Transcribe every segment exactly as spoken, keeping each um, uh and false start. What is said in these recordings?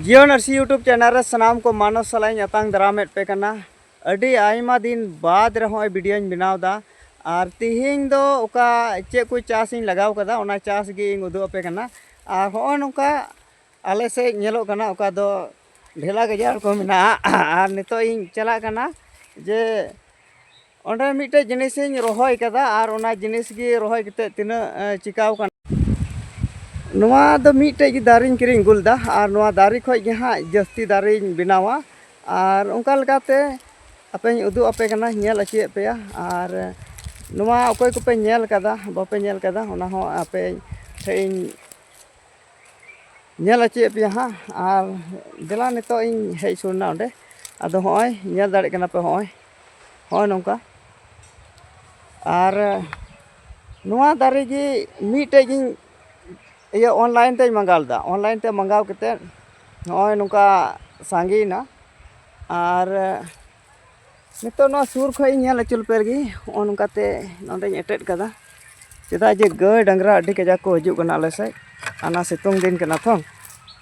Jio Narsi YouTube channel ᱨᱮ ᱥᱟᱱᱟᱢ ᱠᱚ ᱢᱟᱱᱚᱥ ᱥᱟᱞᱟᱜ ᱤᱧ ᱟᱛᱟᱝ ᱫᱟᱨᱟᱢᱮᱫ ᱯᱮ ᱠᱟᱱᱟ᱾ ᱟᱹᱰᱤ ᱟᱭᱢᱟ ᱫᱤᱱ ᱵᱟᱫᱽ ᱨᱮ ᱦᱚᱸᱜᱼᱚᱭ ᱵᱷᱤᱰᱤᱭᱳᱧ ᱵᱮᱱᱟᱣ ᱮᱫᱟ᱾ ᱟᱨ ᱛᱤᱦᱤᱧ ᱫᱚ ᱚᱠᱟ ᱪᱮᱫ ᱠᱚ ᱪᱟᱥ ᱤᱧ ᱞᱟᱜᱟᱣ ᱠᱟᱫᱟ, ᱚᱱᱟ ᱪᱟᱥ ᱜᱮ ᱤᱧ ᱩᱫᱩᱜ ᱟᱯᱮ ᱠᱟᱱᱟ᱾ ᱟᱨ ᱦᱚᱸᱜᱼᱚᱭ ᱱᱚᱝᱠᱟ ᱟᱞᱮ ᱥᱮᱫ ᱧᱮᱞᱚᱜ ᱠᱟᱱᱟ, ᱚᱠᱟ ᱫᱚ ᱰᱷᱮᱞᱟ ᱜᱟᱡᱟᱲ ᱠᱚ ᱢᱮᱱᱟᱜᱼᱟ᱾ ᱟᱨ ᱱᱤᱛᱚᱜ ᱤᱧ ᱪᱟᱞᱟᱜ ᱠᱟᱱᱟ ᱡᱮ ᱚᱸᱰᱮ ᱢᱤᱫᱴᱮᱡ ᱡᱤᱱᱤᱥᱤᱧ ᱨᱚᱦᱚᱭ ᱠᱟᱫᱟ, ᱟᱨ ᱚᱱᱟ ᱡᱤᱱᱤᱥ ᱜᱮ ᱨᱚᱦᱚᱭ ᱠᱟᱛᱮᱫ ᱛᱤᱱᱟᱹᱜ, ᱮ, ᱪᱤᱠᱟᱣ ᱠᱟᱱᱟ᱾ ᱱᱚᱣᱟ ᱫᱚ ᱢᱤᱫᱴᱮᱡ ᱜᱮ ᱫᱟᱨᱮᱧ ᱠᱤᱨᱤᱧ ᱟᱹᱜᱩ ᱞᱮᱫᱟ, ᱟᱨ ᱱᱚᱣᱟ ᱫᱟᱨᱮ ᱠᱷᱚᱡ ᱜᱮ ᱦᱟᱸᱜ ᱡᱟᱹᱥᱛᱤ ᱫᱟᱨᱮᱧ ᱵᱮᱱᱟᱣᱟ᱾ ᱟᱨ ᱚᱱᱠᱟ ᱞᱮᱠᱟᱛᱮ ᱟᱯᱮᱧ ᱩᱫᱩᱜ ᱟᱯᱮ ᱠᱟᱱᱟ, ᱧᱮᱞ ᱦᱚᱪᱚᱭᱮᱫ ᱯᱮᱭᱟ᱾ ᱟᱨ ᱱᱚᱣᱟ ᱚᱠᱚᱭ ᱠᱚᱯᱮ ᱧᱮᱞ ᱠᱟᱫᱟ, ᱵᱟᱯᱮ ᱧᱮᱞ ᱠᱟᱫᱟ, ᱚᱱᱟ ᱦᱚᱸ ᱟᱯᱮ ᱴᱷᱮᱡ ᱤᱧ ᱧᱮᱞ ᱦᱚᱪᱚᱭᱮᱫ ᱯᱮᱭᱟ ᱦᱟᱸᱜ᱾ ᱟᱨ ᱫᱮᱞᱟ, ᱱᱤᱛᱚᱜ ᱤᱧ ᱦᱮᱡ ᱥᱩᱨ ᱮᱱᱟ ᱚᱸᱰᱮ᱾ ᱟᱫᱚ ᱦᱚᱸᱜᱼᱚᱭ ᱧᱮᱞ ᱫᱟᱲᱮᱭᱟᱜ ᱠᱟᱱᱟ ᱯᱮ, ᱦᱚᱸᱜᱼᱚᱭ, ᱦᱚᱸᱜᱼᱚᱭ ᱱᱚᱝᱠᱟ᱾ ᱟᱨ ᱱᱚᱣᱟ ᱫᱟᱨᱮ ᱜᱮ ᱢᱤᱫᱴᱮᱡ ᱜᱤᱧ, ᱤᱭᱟᱹ, ᱚᱱᱞᱟᱭᱤᱱ ᱛᱮᱧ ᱢᱟᱸᱜᱟᱣ ᱞᱮᱫᱟ᱾ ᱚᱱᱞᱟᱭᱤᱱ ᱛᱮ ᱢᱟᱸᱜᱟᱣ ᱠᱟᱛᱮᱫ ᱱᱚᱜᱼᱚᱭ ᱱᱚᱝᱠᱟ ᱥᱟᱸᱜᱮᱭᱮᱱᱟ᱾ ᱟᱨ ᱱᱤᱛᱚᱜ ᱱᱚᱣᱟ ᱥᱩᱨ ᱠᱷᱚᱡ ᱤᱧ ᱧᱮᱞ ᱦᱚᱪᱚ ᱞᱮᱯᱮ ᱞᱮᱜᱮ᱾ ᱱᱚᱜᱼᱚ ᱱᱚᱝᱠᱟᱛᱮ ᱱᱚᱸᱰᱮᱧ ᱮᱴᱮᱫ ᱠᱟᱫᱟ, ᱪᱮᱫᱟᱜ ᱡᱮ ᱜᱟᱹᱭ ᱰᱟᱝᱨᱟ ᱟᱹᱰᱤ ᱠᱟᱡᱟᱠ ᱠᱚ ᱦᱤᱡᱩᱜ ᱠᱟᱱᱟ ᱟᱞᱮ ᱥᱮᱫ᱾ ᱟᱨ ᱱᱚᱣᱟ ᱥᱤᱛᱩᱝ ᱫᱤᱱ ᱠᱟᱱᱟ ᱛᱚ,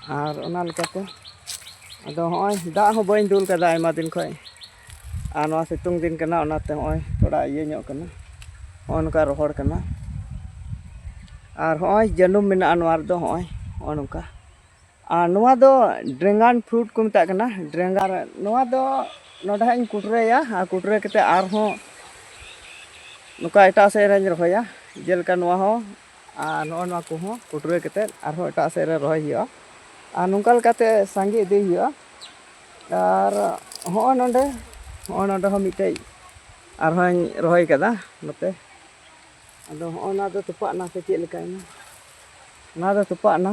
ᱟᱨ ᱚᱱᱟ ᱞᱮᱠᱟᱛᱮ ᱟᱫᱚ ᱦᱚᱸᱜᱼᱚᱭ ᱫᱟᱜ ᱦᱚᱸ ᱵᱟᱹᱧ ᱫᱩᱞ ᱠᱟᱫᱟ ᱟᱭᱢᱟ ᱫᱤᱱ ᱠᱷᱚᱡ᱾ ᱟᱨ ᱱᱚᱣᱟ ᱥᱤᱛᱩᱝ ᱫᱤᱱ ᱠᱟᱱᱟ, ᱚᱱᱟᱛᱮ ᱦᱚᱸᱜᱼᱚᱭ ᱛᱷᱚᱲᱟ ᱤᱭᱟᱹ ᱧᱚᱜ ᱠᱟᱱᱟ, ᱦᱚᱸᱜᱼᱚ ᱱᱚᱝᱠᱟ ᱨᱚᱦᱚᱲ ᱠᱟᱱᱟ᱾ ᱟᱨ ᱦᱚᱸᱜᱼᱚᱭ ᱡᱟᱹᱱᱩᱢ ᱢᱮᱱᱟᱜᱼᱟ ᱱᱚᱣᱟ ᱨᱮᱫᱚ, ᱦᱚᱸᱜᱼᱚᱭ, ᱦᱚᱸᱜᱼᱚ ᱱᱚᱝᱠᱟ᱾ ᱟᱨ ᱱᱚᱣᱟ ᱫᱚ dragon fruit ᱠᱚ ᱢᱮᱛᱟᱜ ᱠᱟᱱᱟ, dragon᱾ ᱱᱚᱣᱟ ᱫᱚ ᱱᱚᱰᱮ ᱦᱟᱸᱜ ᱤᱧ ᱠᱩᱴᱨᱟᱹᱭᱟ, ᱟᱨ ᱠᱩᱴᱨᱟᱹ ᱠᱟᱛᱮ ᱟᱨᱦᱚᱸ ᱱᱚᱝᱠᱟ ᱮᱴᱟᱜ ᱥᱮᱫ ᱨᱮᱧ ᱨᱚᱦᱚᱭᱟ, ᱡᱮᱞᱮᱠᱟ ᱱᱚᱣᱟ ᱦᱚᱸ ᱟᱨ ᱱᱚᱜᱼᱚ ᱱᱚᱣᱟ ᱠᱚᱦᱚᱸ ᱠᱩᱴᱨᱟᱹ ᱠᱟᱛᱮ ᱟᱨᱦᱚᱸ ᱮᱴᱟᱜ ᱥᱮᱫ ᱨᱮ ᱨᱚᱦᱚᱭ ᱦᱩᱭᱩᱜᱼᱟ᱾ ᱟᱨ ᱱᱚᱝᱠᱟ ᱞᱮᱠᱟᱛᱮ ᱥᱟᱸᱜᱮ ᱤᱫᱤ ᱦᱩᱭᱩᱜᱼᱟ᱾ ᱟᱨ ᱦᱚᱸᱜᱼᱚᱭ ᱱᱚᱰᱮ, ᱦᱚᱸᱜᱼᱚᱭ ᱱᱚᱰᱮ ᱦᱚᱸ ᱢᱤᱫᱴᱮᱡ ᱟᱨᱦᱚᱸᱧ ᱨᱚᱦᱚᱭ ᱠᱟᱫᱟ ᱱᱚᱛᱮ᱾ ᱟᱫᱚ ᱦᱚᱸᱜᱼᱚ ᱱᱚᱣᱟ ᱫᱚ ᱛᱚᱯᱟᱜ ᱮᱱᱟ ᱥᱮ ᱪᱮᱫ ᱞᱮᱠᱟᱭᱮᱱᱟ? ᱱᱚᱣᱟ ᱫᱚ ᱛᱚᱯᱟᱜ ᱮᱱᱟ᱾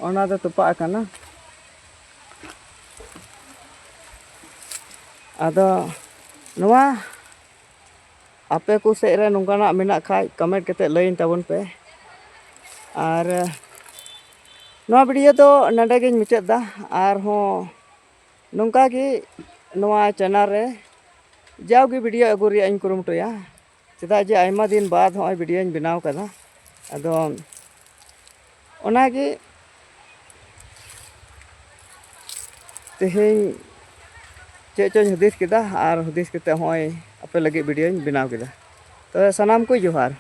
ᱚᱱᱟ ᱫᱚ ᱛᱚᱯᱟᱜ ᱟᱠᱟᱱᱟ᱾ ᱟᱫᱚ ᱱᱚᱣᱟ ᱟᱯᱮ ᱠᱚ ᱥᱮᱫ ᱨᱮ ᱱᱚᱝᱠᱟᱱᱟᱜ ᱢᱮᱱᱟᱜ ᱠᱷᱟᱡ, comment ᱠᱟᱛᱮ ᱞᱟᱹᱭᱟᱹᱧ ᱛᱟᱵᱚᱱ ᱯᱮ᱾ ᱟᱨ ᱱᱚᱣᱟ ᱵᱷᱤᱰᱤᱭᱳ ᱫᱚ ᱱᱚᱰᱮ ᱜᱤᱧ ᱢᱩᱪᱟᱹᱫ ᱮᱫᱟ᱾ ᱟᱨᱦᱚᱸ ᱱᱚᱝᱠᱟ ᱜᱮ ᱱᱚᱣᱟ ᱪᱮᱱᱮᱞ ᱨᱮ ᱡᱟᱣᱜᱮ ᱵᱷᱤᱰᱤᱭᱳ ᱟᱹᱜᱩ ᱨᱮᱭᱟᱜ ᱤᱧ ᱠᱩᱨᱩᱢᱩᱴᱩᱭᱟ, ᱪᱮᱫᱟᱜ ᱡᱮ ᱟᱭᱢᱟ ᱫᱤᱱ ᱵᱟᱫᱽ ᱦᱚᱸᱜᱼᱚᱭ ᱵᱷᱤᱰᱤᱭᱳᱧ ᱵᱮᱱᱟᱣ ᱠᱟᱫᱟ᱾ ᱟᱫᱚ ᱚᱱᱟᱜᱮ ᱛᱮᱦᱮᱧ ᱪᱮᱫ ᱪᱚᱧ ᱦᱩᱫᱤᱥ ᱠᱮᱫᱟ, ᱟᱨ ᱦᱩᱫᱤᱥ ᱠᱟᱛᱮ ᱦᱚᱸᱜᱼᱚᱭ ᱟᱯᱮ ᱞᱟᱹᱜᱤᱫ ᱵᱷᱤᱰᱤᱭᱳᱧ ᱵᱮᱱᱟᱣ ᱠᱮᱫᱟ᱾ ᱛᱚᱵᱮ ᱥᱟᱱᱟᱢ ᱠᱚ ᱡᱚᱦᱟᱨ᱾